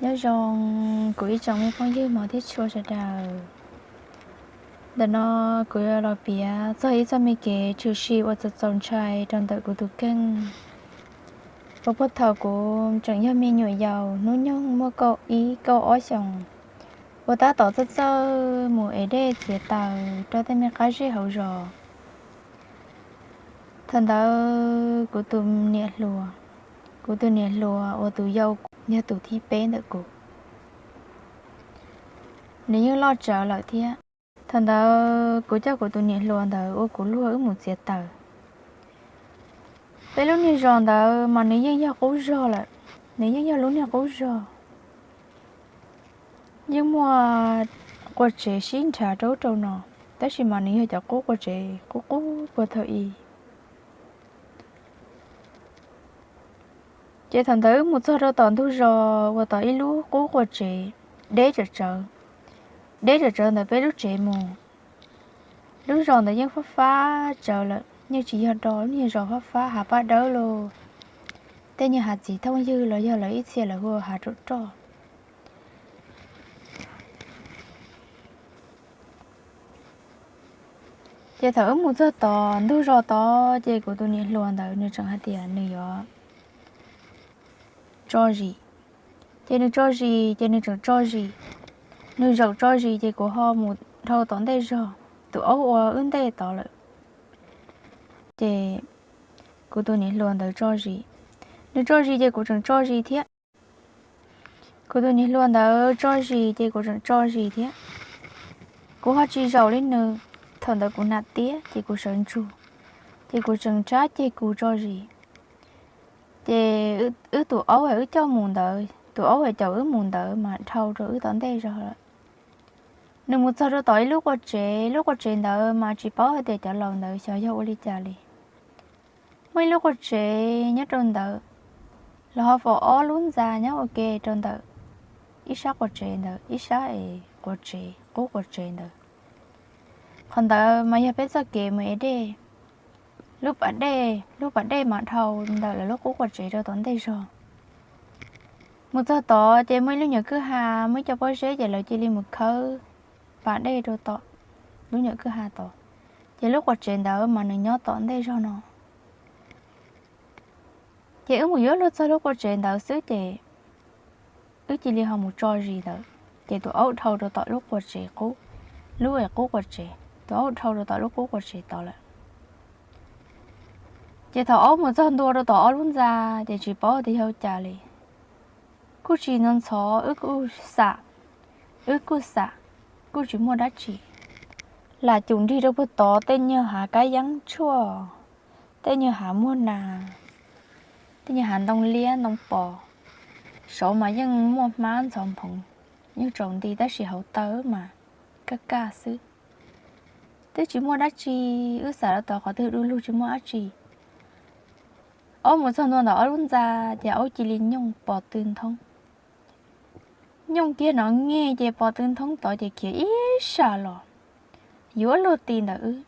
Nyob zoo kuv ib tsoom me phooj ywg hmov thiab tshua sawv daws. Ntawm no kuv yuav los piav txog ib txoj me kev tshwm sim uas txaus txaus ntshai rau ntawm kuv tus kheej. Uas puag thaum kuv tseem yog me nyuam yaus hnub nyoog muaj kaum ib kaum ob xyoos, uas tab tom txawj txawj mus ev dej txiav taws rau tej me qab zej hauv zos. Thaum ntawd kuv tus niam hluas, kuv tus niam hluas uas tus yau, yog tus thib peb ntawm kuv, nws yeej loj tsawv lawm thiab. Thaum ntawd kuv coj kuv tus niam hluas ntawd ua kuv luag wb mus txiav taws. Peb lub niag zos ntawd mas nws yeej yog qub zog lawm, nws yeej yog lub niag qub zog. Yeej muaj quas tsev sib nrhav rau ub rau no, tab sis mas nws yog cov qub quas tsev qub qub puag thaum i. Ces thaum ntawd wb mus txog rau tom ntug zos uas tom ib lub qub quas tsev deb tsawv tsawv, deb tsawv tsawv ntawm peb lub tsev mus. Lub zos ntawd yeej fab fab tsawv lawm, yeej tsis yog do, lub niag zos fab fab hav paj dawb los, tej niag hav txiv thooj ywg los yog lawv ib txhia lawv hu ua hav raum roj. Ces thaum wb mus txog tom ntug zos tod ces kuv tus niam hluas ntawd nws tseem hais tias nws yuav tso zis. Ces nws tso zis, ces nws tseem tso zis. Nws zaum tso zis ces kuv ho mus dhau tom ntej zog, tus aub ua wb ntej tod lawm. Ces kuv tus niam hluas ntawd tso zis, nws tso zis ces kuv tseem tso zis thiab. Kuv tus niam hluas ntawd tso zis ces kuv tseem tso zis thiab. Kuv ho tsis zaum li nws. Thaum ntawd kuv hnav tiab ces kuv sawv ntsug, ces kuv tseem nrhab ceg kuv tso zis. Ces wb tus aub uas wb coj mus ntawd, tus aub uas caum wb mus ntawd mas dhau rau wb tom ntej zog lawm. Nws mus txog rau tom ib lub quas tsev, lub quas tsev ntawd mas tsis paub hais tias cov laus ntawd xyov yog ua li cas li. Muaj ib lub quas tsev nyob rau ntawd, los ho faus ob lub ntxa nyob ua ke rau ntawm ib sab quas tsev ntawd, ib sab es quas tsev, qub quas tsev ntawd. Qhov ntawd mas yog peb txoj kev mus ev dej. Lub pas dej, lub pas dej mas dhau ntawm lawv lub qub quas tsev rau tom ntej zog. Mus txog tod ces muaj ib lub nyuam kwj ha, muaj ib co pob zeb ces lawv cia li mus khawb pas dej rau tom lub nyuam kwj ha tod. Ces lub quas tsev ntawd mas nws nyob tom ntej zog no. Ces wb mus yuav luag txog lub quas tsev ntawd xwb ces wb cia li ho mus tso zis ntawd. Ces tus aub dhau rau tom lub quas tsev qub, lub es qub quas tsev, tus aub dhau rau tom lub qub quas tsev tod lawm. Ces thaum aub mus txog ntua rau tom ob lub ntxa, ces tsis paub tias yog cas li. Kuj tsis ntxhov ntxhov, wb kuj xam, wb kuj xam, kuj tsis muaj dab tsi. Lam cum nrig rau puag tod tej nyuag hav kab yeeb tshuaj, tej nyuag hav muag nas, tej nyuag hav ntoo liab ntoo pos. Saud mas yeej muaj hmab ntxhov nphoov, yeej tsaus nti tab sis hauv taw mas kaj kaj xwb. Twb tsis muaj dab tsi, wb xam rau tod qhov twg du lug tsis muaj dab tsi. Aub mus txog ntua ntawm ob lub ntxa, ces aub cia li nyooj pos tw nthoob. Nyooj kiag no nge ces pos tw nthoob tod ces khiav ib sab los yuav luag ti ntawm wb.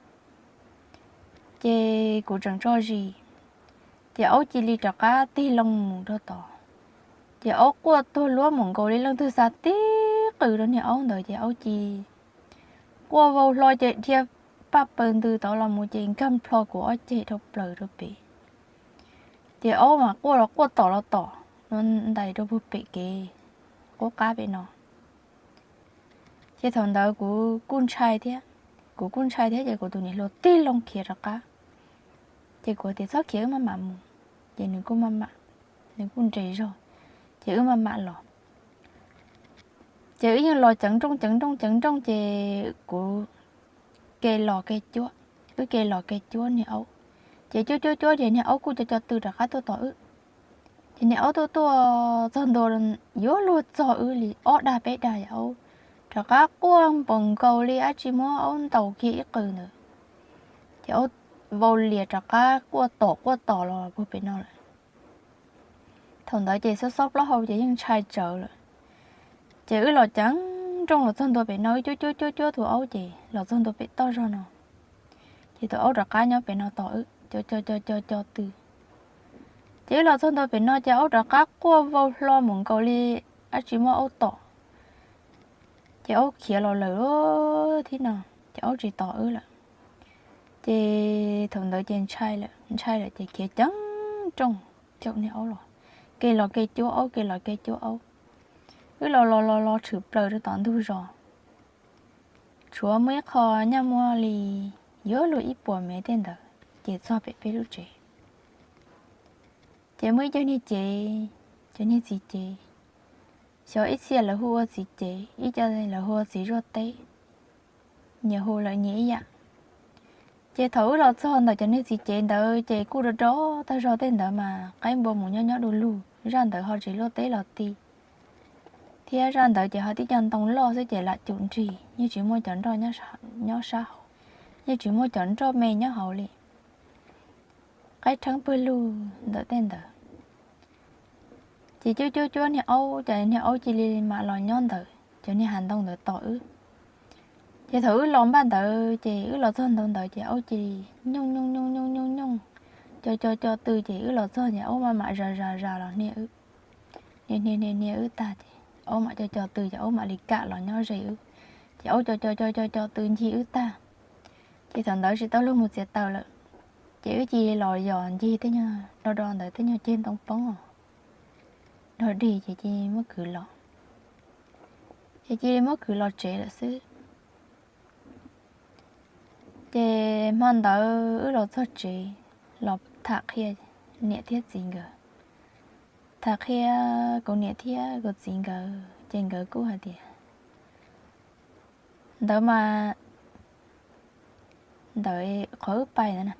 Ces kuv tseem tso zis, ces aub cia li rov qab tig loo mus rau tod. Ces aub quaj tuag luab mus nkaus li leej twg xa tib qws rau niag aub ntawd ces aub cia quaj vau hlo ces dhia paj paws ntws tod los mus ces nkag nplho kuv ob ceg rau plaws rau pem. Ces aub mas quaj los quaj tom los tom, ntais rau puag pem kev qub qab pem no. Ces thaum ntawd kuv kuj ntshai thiab, kuv kuj ntshai thiab ces kuv tus niam hluas tig loo khiav rov qab. Ces kuv tias txhob khiav, wb maj mam mus. Ces nws kuj maj mam, nws kuj nres zog, ces wb maj mam los. Ces wb yeej los ceev nrooj ceev nrooj ceev nrooj ces kuv ke los ke cuab, wb ke los ke cuab niag aub. Ces cuab cuab cuab ces niag aub kuj co co tw rov qab tuaj tom wb. Ces niag aub tuaj tuaj txog ntua yuav luag txog wb li ob dag peb dag, aub rov qab quaj npaum nkaus li dab tsi muab aub ntaus kiag ib qws ntawd. Ces aub vau lias rov qab quaj tom quaj tom los puag pem no lawm. Thaum ntawd ces xob xob plaub hau ces yeej ntshai tsawv lawm. Ces wb los ceev nrooj los txog ntua pem no, wb cuab cuab cuab cuab tus aub ces los txog ntua pem toj zog no. Ces tus aub rov qab nyob pem no tos wb, co co co co co tw. Ces wb los txog ntua pem no ces aub rov qab quaj vau hlo mus nkaus li dab tsi muab aub tom. Ces aub khiav los lawm thiab no, ces aub tsis tos wb lawm. Ces thaum ntawd ces ntshai lawm, ntshai lawm ces khiav ceev nrooj caum niag aub los, ke los ke cuab aub, ke los ke cuab aub. Wb los los los los tshwm plaws rau tom ntug zos, tshuav muaj ib qho nyaj muaj li yuav luag ib puas mev tej ntawd, ces txog pem peb lub tsev. Ces muaj ib co niag cev, cov niag txiv cev, xyov ib txhia lawv hu ua txiv cev, ib co lawv hu ua txiv zuaj teb, nyias hu lawv nyias ib yam. Ces thaum wb los txog ntawm cov niag txiv cev ntawd ces kuj rov rov tag zog, tej ntawd mas qaib npua mus nyob nyob du lug, zaj ntawd ho tsis luaj teb los ti, thiab zaj ntawd ces ho tib co ntoo loj xwb ces lam cum nrig, yeej tsis muaj cov nroj nyob sab hauv, yeej tsis muaj cov nroj me nyob hauv li. Qaib rheeb pawg lug ntawm tej ntawd. Ces cuab cuab cuab niag aub, ces niag aub cia li mam los nyob ntawd, cov niag hav ntoo ntawd tos wb. Ces thaum wb los npaj ntawd ces wb los txog ntua ntawd ces aub cia li nyooj nyooj nyooj nyooj nyooj nyooj, co co co tw, ces wb los txog ces aub mam mam zas zas zas los hnia wb. Hnia hnia hnia wb tag ces aub mam co co tw ces aub mam li kam los nyob ze wb. Ces aub co co co co co tw ncig wb tag, ces thaum ntawd tsis tau luag mus txiav taws lawm, ces wb cia li los yos ncig tej nyuag do do ntawd tej nyuag ceg ntoo poob os, dog dig ces cia li muab kwv los, ces cia li muab kwv los tsev lawm xwb. Ces hmo ntawd wb los txog tsev, los tham qhia niam thiab txiv nkawd, tham qhia kuv niam thiab kuv txiv nkawd ces nkawd kuj hais tias, ntawd mas ntawd qhov wb pais ntawd na,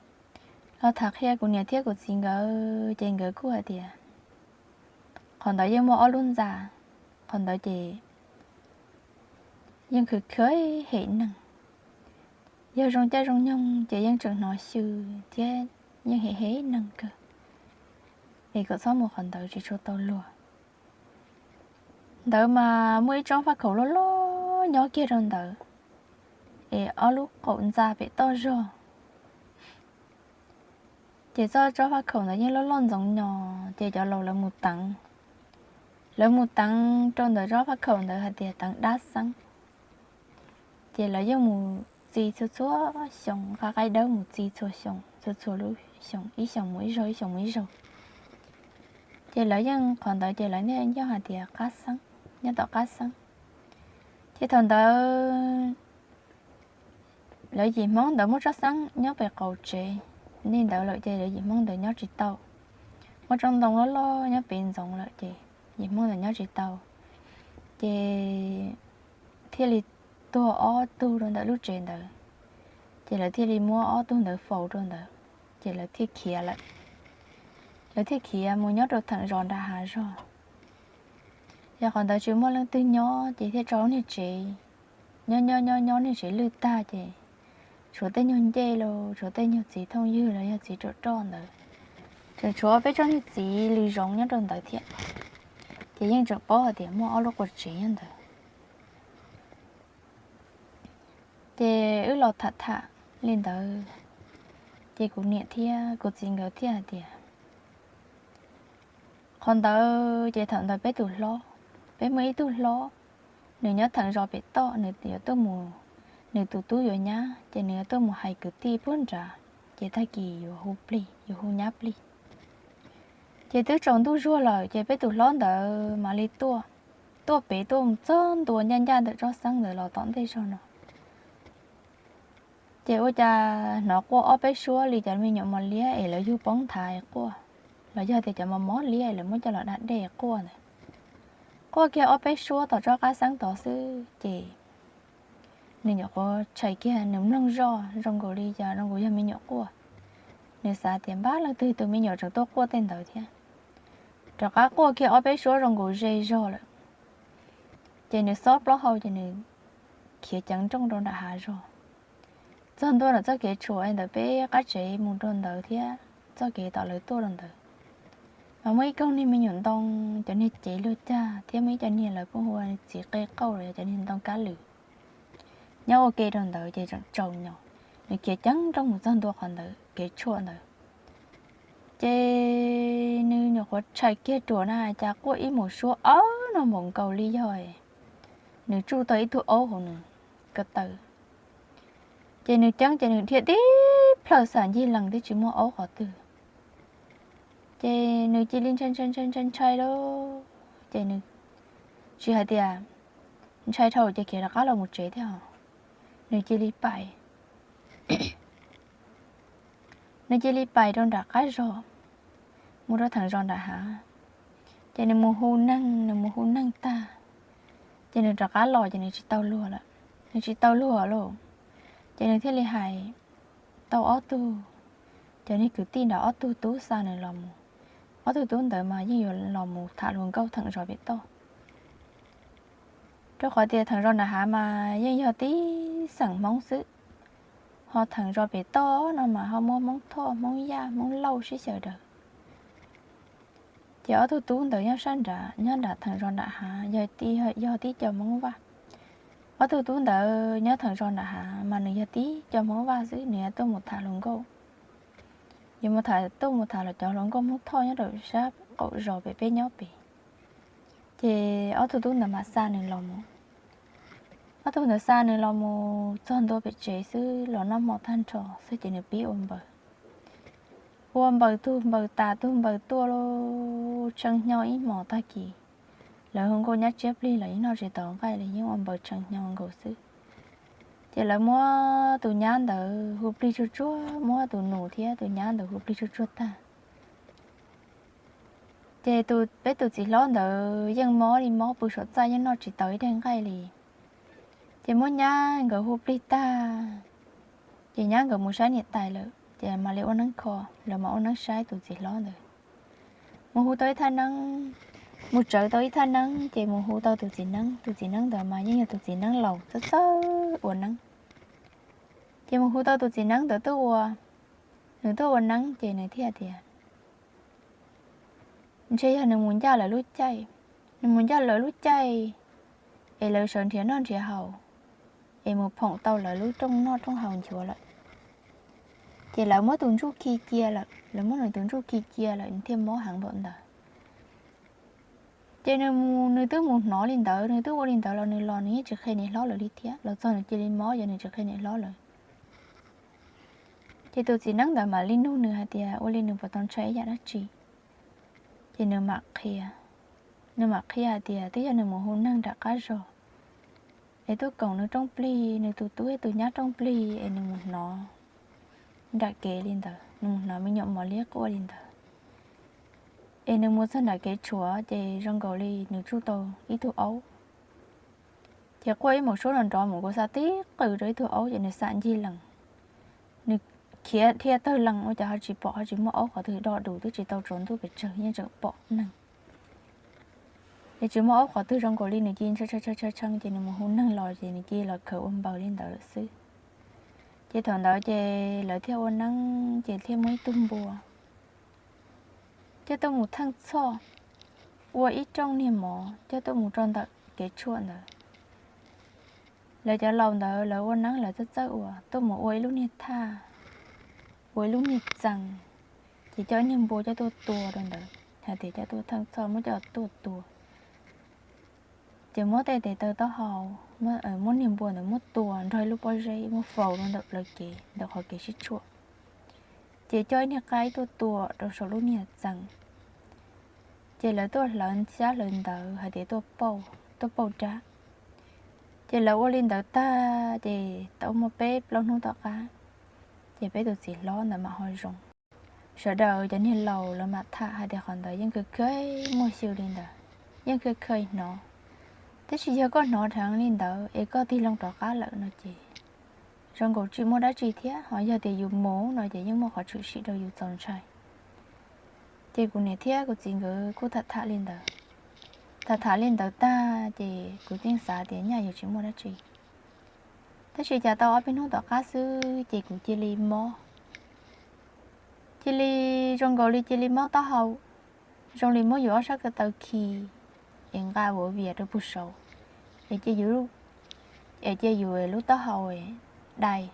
los tham qhia kuv niam thiab kuv txiv nkawd ces nkawd kuj hais tias, qhov ntawd yeej muaj ob lub ntxa, qhov ntawd ces yeej khwv khwv hem neeg, yog zoo caij zoo nyoog ces yeej tseem hnov xyw thiab yeej hem hem neeg kawg, es kom txhob mus qhov ntawd tsis tshua tau luag. Ntawd mas muaj ib tsob faj khaum loj loj nyob kiag rau ntawd, es ob lub qaum ntxa pem toj zog. Ces txoj tsob faj khaum ntawd yeej loj loj ntxoov nyos, ces cov laus lawv mus teev, lawv mus teev rau ntawm tsob faj khaum ntawd hais tias teev dab xeeb. Ces lawv yeej mus txi txhua txhua xyoo, nqa qaib dawb mus txi txhua xyoo, txhua txhua lub xyoo, ib xyoos mus ib zaug, ib xyoos mus ib zaug. Ces lawv yeej qhov ntawd ces lawv yeej hais tias qab xeeb, nyob tom qab xeeb. Ces thaum ntawd lawv yim Hmoob ntawd muab tsob xeeb nyob pem qaum tsev li ntawd lawm ces lawv yim Hmoob ntawd nyob tsis tau. Muaj tsob ntoo loj loj nyob pem ntxoov lawm ces yim Hmoob ntawd nyob tsis tau, ces thiaj li tuag ob tug rau ntawm lub tsev ntawd. Ces lawv thiaj li muab ob tug ntawd faus rau ntawd, ces lawv thiaj khiav lawm. Lawv thiaj khiav mus nyob rau theem zos nram hav zog. Yog qhov ntawd tsis muaj leej twg nyob ces thiaj tso niag tsev, nyob nyob nyob nyob niag tsev lwj tag ces tshuav tej nyuag ncej los tshuav tej nyuag txiv thooj ywg los yog txiv ruam roj ntawd, tseem tshuav peb tsob niag txiv lws zoov nyob rau ntawd thiab. Ces yeej tseem paub hais tias muaj ob lub qua tsev nyob ntawd. Ces wb los tham tham li ntawd, ces kuv niam thiab kuv txiv nkawd thiaj hais tias, qhov ntawd ces thaum ntawd peb tus hlob, peb muaj ib tug hlob, nws nyob theem zos pem toj, nws yuav tuaj mus, nws tus tub yuav nyab ces nws yuav tuaj mus hais kwv tij puag nrad, ces tag kis yuav hu plig, yuav hu nyab plig. Ces twb tsaus ntuj zuag lawm ces peb tus hlob ntawd mam li tuaj, tuaj pem tuaj txog ntua ncaj ncaj ntawm tsob xeeb ntawd los tom ntej zog no. Ces ua cas hnov quaj ob peb suab li cov me nyuam mos liab es lawv yug poob nthav quaj, los yog tias cov mos mos liab es lawv muab coj los da dej quaj ntawd. Quaj kiag ob peb suab tom tsob qab xeeb tod xwb ces nws nyuam qhuav tshais kiag nws mloog zoj zoo nkaus li cas zoo nkaus yog me nyuam quaj. Nws xav tias npab leej twg tus me nyuam tseem tuaj quaj tej ntawd thiab. Rov qab quaj kiag ob peb suab zoo nkaus ze zog lawm. Ces nws xob plaub hau ces nws khiav ceev nrooj rau nram hav zog. Txog ntua ntawm txoj kev tshuam ntawm peb qab tsev mus rau ntawd thiab txoj kev tom lawv tuaj rau ntawd, mas muaj ib koog niag me nyuam ntoo, cov niag cev luag cag thiab muaj ib co niag lawv kuj hu ua txiv qe qauj los yog cov niag ntoo kab lwm nyob ua ke rau ntawd ces tseem tsaus nyos. Nws khiav ceev nrooj mus txog ntua qhov ntawd kev tshuam ntawd, Ces nws nyuam qhuav tshais kiag ruam na cas quaj ib mus suab ob no npaum nkaus li yog nws tsuj tau ib tug aub hauv nws ko taw. Ces nws ceeb ces nws dhia tib plhaw xam ncig lees twb tsis muaj aub qhov twg. Ces nws cia li ntshai ntshai ntshai ntshai ntshai lawm ces nws tsis hais tias ntshai dhau ces khiav rov qab los mus tsev thiab os. Nws cia li pais, nws cia li pais rau nram qab zos, mus rau theem zos nram hav. Ces nws mus hu neeg, nws mus hu neeg tag, ces nws rov qab los ces nws tsis tau luag lawm, nws tsis tau luag lauj. Ces nws thiaj li hais tau ob tug, cov niag kwv tij nram ob tug tub xa nws los mus. Ob tug tub ntawd mas yeej yuav los mus tham hluas nkauj theem zos pem toj. Rau qhov tias theem zos nram hav mas yeej yog tib xeem Hmoob xwb, ho theem zos pem toj no mas ho muaj Hmoob Thoj, Hmoob Yaj, Hmoob Lauj sib xyaw daws. Ces ob tug tub ntawd nyob sab nram, nyob nram theem zos nram hav, yog tib co Hmoob Vaj. Ob tug tub ntawd nyob theem zos nram hav mas nws yog tib co Hmoob Vaj xwb, nws yuav tuaj mus tham hluas nkauj, yuav mus tham, tuaj mus tham los cov hluas nkauj Hmoob Thoj nyob rau sab qaum zos pem peb nyob pem. Ces ob tug tub ntawd mas xa nws los mus. Ob tug ntawd xa nws los mus txog ntua pem tsev xwb los noj hmo tag nrho xwb ces nws pib ua npaws. Ua npaws tug npaws tas tug npaws tuaj, tshee hnyo ib hmos tag kis, lawv hu nkauj nyab tsiab plig los yeej noj tsis tau nqaij li, yeej ua npaws tshee hnyo nkaus xwb. Ces lawv muab tus nyab ntawd hu plig tsuag tsuag, muab tus nus thiab tus nyab ntawd hu plig tsuag tsuag tag. Ces tus, peb tus txiv hlob ntawd yeej mob li mob, pw saum txaj yeej noj tsis tau ib daig nqaij li. Ces muab nyab nkawd hu plig tag, ces nyab nkawd mus saib niam tais lawm ces mam li ua neeb kho, lawv mam ua neeb saib tus txiv hlob ntawd. Mus hu tau ib thaj neeb, mus tsawv tau ib thaj neeb ces mus hu tau tus txiv neeb. Tus txiv neeb ntawd mas yeej yog tus txiv neeb laus txawj txawj ua neeb. Ces mus hu tau tus txiv neeb ntawd tuaj ua, nws tuaj ua neeb ces nws thiaj tias ntshe yog nws mus ncaj lawv lub caij, nws mus ncaj lawv lub caij es lawv sawv nrhiav noj nrhiav haus, es mus phoom tau lawv lub rooj noj rooj haus nchuav lawm. Ces lawv muab tus ntsuj khi cia lawm, lawv muab nws tus ntsuj khi cia lawm nws thiaj mob heev npaum ntawd. Ces nws mus, nws twb mus hnov li ntawd, nws twb ua li ntawd los nws los nws yeej tsis qhia niam hlob lawv li thiab, los txog nws cia li mob ces nws tsis qhia niam hlob lawv. Ces tus txiv neeb ntawd mam li nug nws hais tias ua li nws puas tau ntshai ib yam dab tsi. Ces nws mam qhia, nws mam qhia hais tias twb yog nws mus hu neeg nram qab zog es tuaj koom nws rooj plig, nws tus tub thiab tus nyab rooj plig es nws mus hnov nram kev li ntawd, nws mus hnov me nyuam mos liab quaj li ntawd. Es nws mus txog nram kev tshuam ces zoo nkaus li nws tsuj tau ib tug aub. Ces quaj ib mus suab nrov nrov mus kuv xa tib qws rau ib tug aub ces nws xam ncig lees. Nws khiav dhia tawg lees ua cas ho tsis pom, ho tsis muaj aub qhov twg, do dus twb tsis tau tsaus ntuj pes tsawg yeej tseem pom neeg. Ces tsis muaj aub qhov twg, zoo nkaus li nws cia li tshee tshee ces nws mus hu neeg los ces nws cia li los khaws ua npaws li ntawd lawm xwb. Ces thaum ntawd ces lawv thiaj ua neeb ces thiaj muaj ib tug npua, coj tuaj mus theej txhoj, ua ib rooj niag mov coj tuaj mus rau ntawm kev tshuam ntawd. Lawv cov laus ntawd lawv ua neeb lawv txawj txawj ua, tuaj mus ua ib lub niag thaj, ua ib lub niag txee, ces coj ib niag npua coj tuaj tua rau ntawd, hais tias coj tuaj theej txhoj muab coj tuaj tua. Ces muab tej tes taw taub hau, muab niag npua ntawd muab tua nrog ib lub pob zeb muab faus rau ntawm plawv kev ntawm qhov kev sib tshuam. Ces coj ib niag qaib tuaj tua rau saum lub niag txee. Ces lawv tuaj hlawv xyab hlawv ntawv hais tias tuaj pauj, tuaj pauj rab. Ces lawv ua li ntawd tag ces tau muaj peb plaub hnub tom qab, ces peb tus txiv hlob ntawd mam ho zoo. Sawv daws cov niag laus lawv mam tham hais tias qhov ntawd yeej kha kha muaj xyw li ntawd, yeej kha kha hnov. Tab sis yog koj hnov dheev li ntawd es koj tig loo rov qab lawm no ces zoo nkaus tsis muaj dab tsi thiab, ho yog tias yus mus no ces yeej muaj qhov tshwm sim rau yus txaus ntshai. Ces kuv niam thiab kuv txiv nkawd kuj tham tham li ntawd. Tham tham li ntawd tag ces kuv yeej xav tias nyaj yuav tsis muaj dab tsi. Tab sis cas tau ob peb hnub tom qab xwb ces kuv cia li mob, cia li zoo nkaus li cia li mob taub hau, zoo li muab yus ob sab ko taw khi es nqa vuav vias rau puag saud, es cia yus lub taub hau dai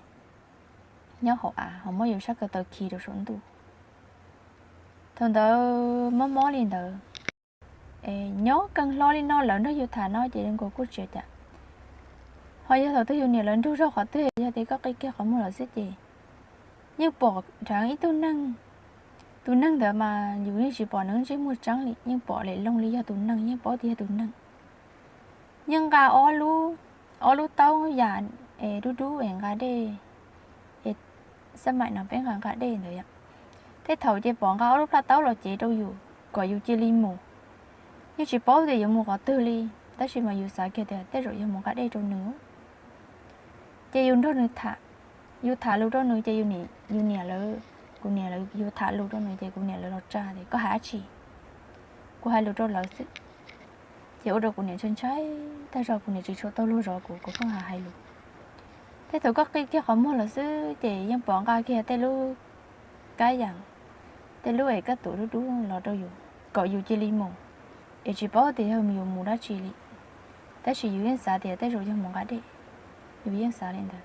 nyob hauv av ho muab yus sab ko taw khi rau saum ntuj. Thaum ntawd mob mob li ntawd, nyob keeg hlo li no lawv nrog yus tham no ces zoo nkaus kuj tsis ua cas. Ho yog thaum twg yus niam lawv nrug zog qhov twg, yog tias koj qi kiag qhov muag lawm xwb ces yeej pom dheev ib tug neeg. Tus neeg ntawd mas yus yeej tsis pom nws ntsej muag tseeb li, yeej pom lem loo li yog tus neeg, yeej paub tias yog tus neeg. Yeej nqa ob lub, ob lub taub yam es dub dub es nqa dej, es xab maim no peb nqa nqa dej ntawd yom. Tej thaum ces pom nqa ob lub plhaub taub los cev rau yus kom yus cia li mus. Yeej tsis paub tias yuav mus qhov twg li, tab sis mas yus xav kiag tias tej zaum yog mus nqa dej rau nws. Ces yus nrog nws tham, yus tham lus rau nws ces yus niam lawv, kuv niam lawv, yus tham lus rau nws ces kuv niam lawv los tsa tias koj hais dab tsi. Kuv hais lus rau lawv xwb. Ces ua rau kuv niam ntshai ntshai tag zog, kuv niam tsis tshua tau luag zov kuv, kuv pheej hais hais lus. Tej thaum koj qi kiag qhov muag lawm xwb ces yeej pom nqa kiag tej lub kab yas, tej lub es kab tuam dub dub los rau yus kom yus cia li mus, es tsis paub tias yog yus mus dab tsi li. Tab sis yus yeej xav tias tej zaum yog mus nqa dej, yus yeej xav li ntawd.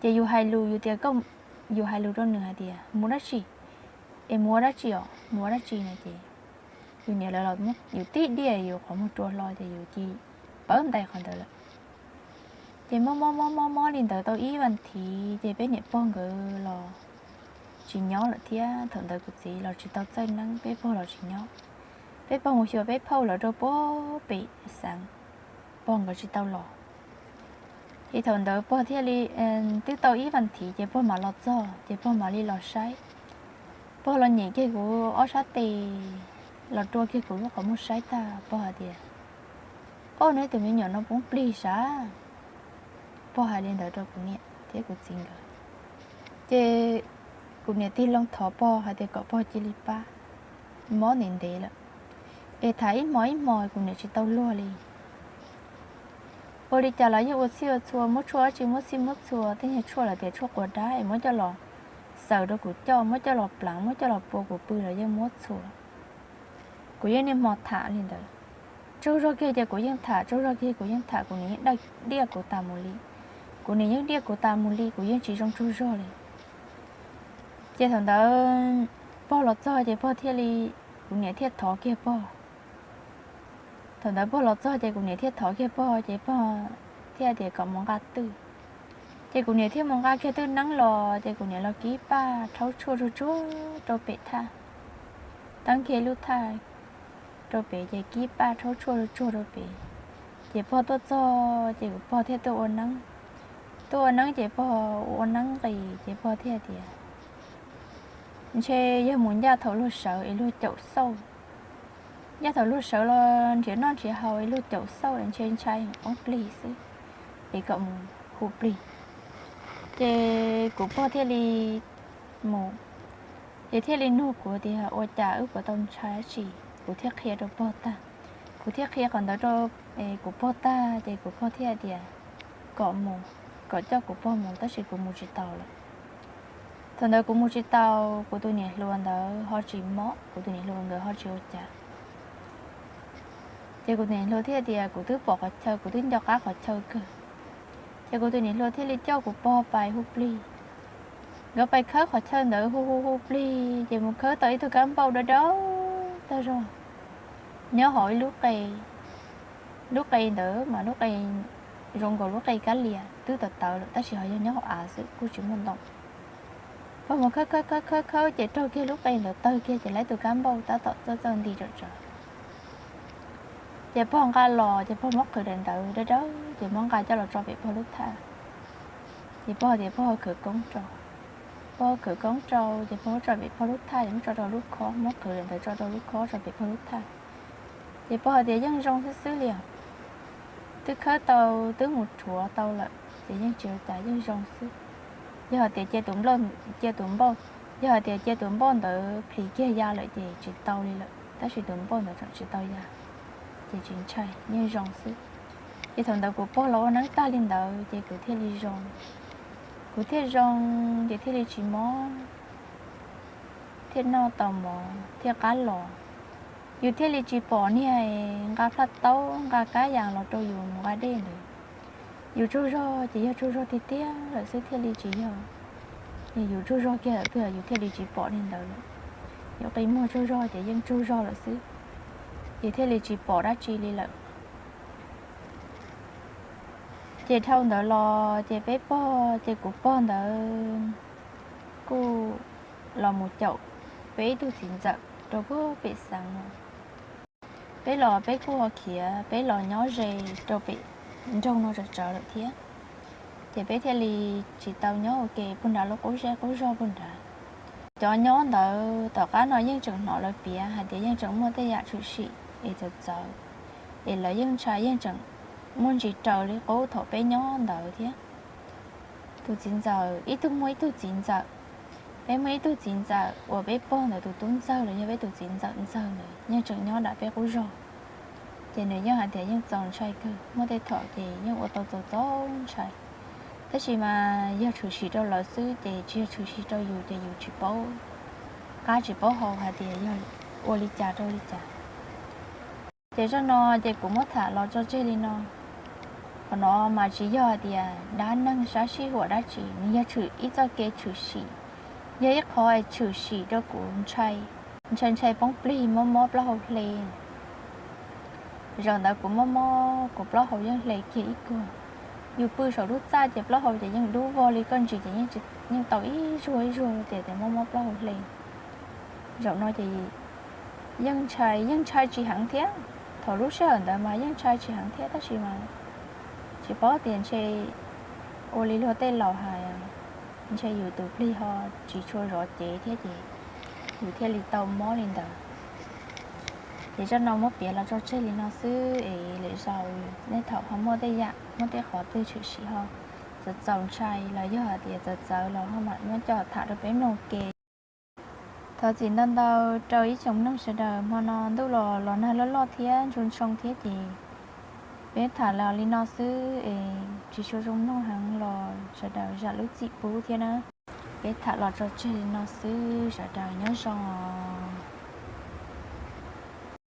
Ces yus hais lus, yus tias, yus hais lus rau nws hais tias mus dab tsi, es mus ua dab tsi os, mus ua dab tsi no ces yus niam lawv los muab yus tib diaj, yus qhov muag rua hlo ces yus cia li pawv ntais qhov ntawd lawm. Ces mob mob mob mob mob li ntawd tau ib vas thiv ces peb niam pog nkawd los tsis nyob lawm thiab. Thaum ntawd kuv txiv los tsis tau txawj neeb, peb pog los tsis nyob. Peb pog mus xyuas peb phauj lawv rau puag pem xeev, pog nkawd tsis tau los. Ces thaum ntawd pog thiaj li, twb tau ib vas thiv ces pog mam los txog ces pog mam li los saib. Pog los nyem kiag kuv ob sab tes, los rua kiag kuv lub qhov muag saib tag pog hais tias, Au, neb tus me nyuam no poob plig sav. Pog hais li ntawd rau kuv niam thiab kuv txiv nkawd. Ces kuv niam tig loo thov pog hais tias kom pog cia li pab, mob ntev ntev lawm. Es tham ib hmo ib hmo kuv niam tsis tau luag li. Ua li cas los yeej ua txhij ua txhua, muab tshuaj dab tsi muab txhij muab txhua, tej nyuag tshuaj lawv tias tshuaj quav dab es muab coj los xaws rau kuv coj, muab coj los pleev, muab coj los pua kuv pw los yeej muab txhua. Kuv yeej niaj hmo tham li ntawd. Tsaug zog kiag ces kuv yeej tham, tsaug zog kiag kuv yeej tham, kuv niam yeej diaj kuv tas mus li. Kuv niam yeej diaj kuv tas mus li, kuv yeej tsis zoo tsaug zog li. Ces thaum ntawd pog los txog ces pog thiaj li, kuv niam thiaj thov kiag pog. Thaum ntawd pog los txog ces kuv niam thiaj thov kiag pog ces pog thiaj tias kom mus nqa twj. Ces kuv niam thiaj mus nqa kiag twj neeb los ces kuv niam los kib paj rhaub tshuaj tsuag tsuag rau pem thaj. Teeb kiag lub thaj rau pem ces kib paj rhaub tshuaj tsuag tsuag rau pem. Ces pog tuaj txog ces kuv pog thiaj tuaj ua neeb. Tuaj ua neeb ces pog ua neeb nqis ces pog thiaj tias, Ntshe yog mus ncaj thaum luag sawv es luag caum xauj. Ncaj thaum luag sawv los nrhiav noj nrhiav haus es luag caum xauj es ntshe ntshai poob plig xwb, es kom mus hu plig. Ces kuv pog thiaj li mus, ces thiaj li nug kuv tias ua cas wb puas tau ntshai dab tsi. Kuv thiaj qhia rau pog tag, kuv thiaj qhia qhov ntawd rau kuv pog tag ces kuv pog thiaj tias kom mus, kom coj kuv pog mus tab sis kuv mus tsis tau lawm. Thaum ntawd kuv mus tsis tau, kuv tus niam hluas ntawd ho tsis mob, kuv tus niam hluas nkawd ho tsis ua cas. Ces kuv tus niam hluas thiaj tias kuv twb pom qhov chaw, kuv twb nco qab qhov chaw kawg. Ces kuv tus niam hluas thiaj li coj kuv pog pais hu plig. Nkawd pais khawb qhov chaw ntawd hu hu hu plig ces mus khawb tau ib tug kab npauj dawb dawb tag zog nyob hauv ib lub qe. Lub qe ntawd mas lub qe zoo nkaus lub qe kab lias twb tawv tawv lawm tab sis ho yog nyob hauv av xwb kuj tsis muaj ntoo. Pog mus khawb khawb khawb khawb khawb ces raug kiag lub qe ntawd tawg kiag ces lawv tus kab npauj tab tom txawj txawj nti tsam tsawv. Ces pog nqa los ces pog muab qhwv daim ntawv dawb dawb ces muab nqa coj los tso pem pog lub thaj. Ces pog tias pog khawv koob rau. Pog khawv koob rau ces pog muab tso pem pog lub thaj, muab tso rau lub khob, muab qhwv daim ntawv tso rau lub khob tso pem pog lub thaj. Ces pog hais tias yeej zoo xwb xwb li os. Twb khawb tau, twb mus rhuav tau lawm ces yeej tsis ua cas, yeej zoo xwb. Yog hais tias cia tus npauj, cia tus npauj, yog hais tias cia tus npauj ntawd plhis kiag ya lawm ces tsis tau li lawm, tab sis tus npauj ntawd tseem tsis tau ya, ces tsis ntshai, yeej zoo xwb. Ces thaum ntawd kuv pog los ua neeb tag li ntawd ces kuv thiaj li zoo. Kuv thiaj zoo ces thiaj li tsis mob, thiaj noj tau mov thiaj qab los. Yus thiaj li tsis pom niag nqa plaj taub nqa kab yas los rau yus mus nqa dej ntawd. Yus tsaug zog ces yog tsaug zog tiag tiag lawm xwb thiaj li tsis yog. Yus tsaug zog kiag lawm twg yus thiaj li tsis pom niag ntawd lawm. Yuav qi muag tsaug zog ces yeej tsaug zog lawm xwb, ces thiaj li tsis pom dab tsi li lawm. Ces dhau ntawd los ces peb pog, ces kuv pog ntawd kuj los mus caum peb ib tug txiv ntxawm rau pem xeev no. Peb los peb kuj ho khiav, peb los nyob ze rau pem nroog no tsawv tsawv lawm thiab. Ces peb thiaj li tsis tau nyob ua ke puag nrad lub qub zej qub zog puag nrad. Cov nyob ntawd tom qab no yeej tseem hnov lawv piav hais tias yeej tseem muaj tej yam tshwm sim es txawv txawv, es lawv yeej ntshai, yeej tseem muaj ntsis raws li qub thaum peb nyob ntawd thiab. Tus txiv ntxawm, ib tug muaj ib tug txiv ntxawm, peb muaj ib tug txiv ntxawm uas peb pog ntawd tus tub ntxawg los yog peb tus txiv ntxawm ntxawg ntawd yeej tseem nyob nram peb qub zog. Ces nws yeej hais tias yeej txaus ntshai kawg, muaj tej thaum ces yeej ua tau txaus txaus ntshai. Tab sis mas yog tshwm sim rau lawv xwb ces tsis yog tshwm sim rau yus ces yus tsis paub qab tsis paub hau hais tias yog ua li cas rau li cas. Ces zaj no ces kuv muab tham los tso tseg li no. Qhov no mas tsis yog hais tias dab neeg sab sij huam dab tsi, nws yog tshwm ib txoj kev tshwm sim, yog ib qho tshwm sim rau kuv ntshai, ntshai ntshai poob plig mob mob plaub hau hle. Zaum ntawd kuv mob mob kuv plaub hau yeej hle kiag ib kuag. Yus pw saum lub txaj ces plaub hau ces yeej dub vog li koj ntsis ces yeej tau ib zuag ib zuag tias mob mob plaub hau hle. Zaum no ces yeej ntshai, yeej ntshai tsis heev thiab. Thaum lub sij hawm ntawd mas yeej ntshai tsis heev thiab tab sis mas tsis paub tias ntshe ua li luag tej laus hais, ntshe yus tus plig ho tsis tshua zov cev thiab ces yus thiaj li tau mob li ntawd. Ces zaj no muab piav los tso tseg li no xwb es lwm zaus nej thaum ho muaj tej yam, muaj tej qhov twg tshwm sim ho txaus txaus ntshai los yog hais tias txawv txawv los ho mam muab coj tham rau peb mloog ke. Thov txim ntau ntau rau ib tsoom mloog sawv daws, hmo no ntuj los los nag loj loj thiab ntshoo ntshoo thiab ces peb tham los li no xwb es tsis tshua zoo mloog heev los sawv daws zam lub txim pub thiab na. Peb tham los tso tseg li no xwb, sawv daws nyob zoo.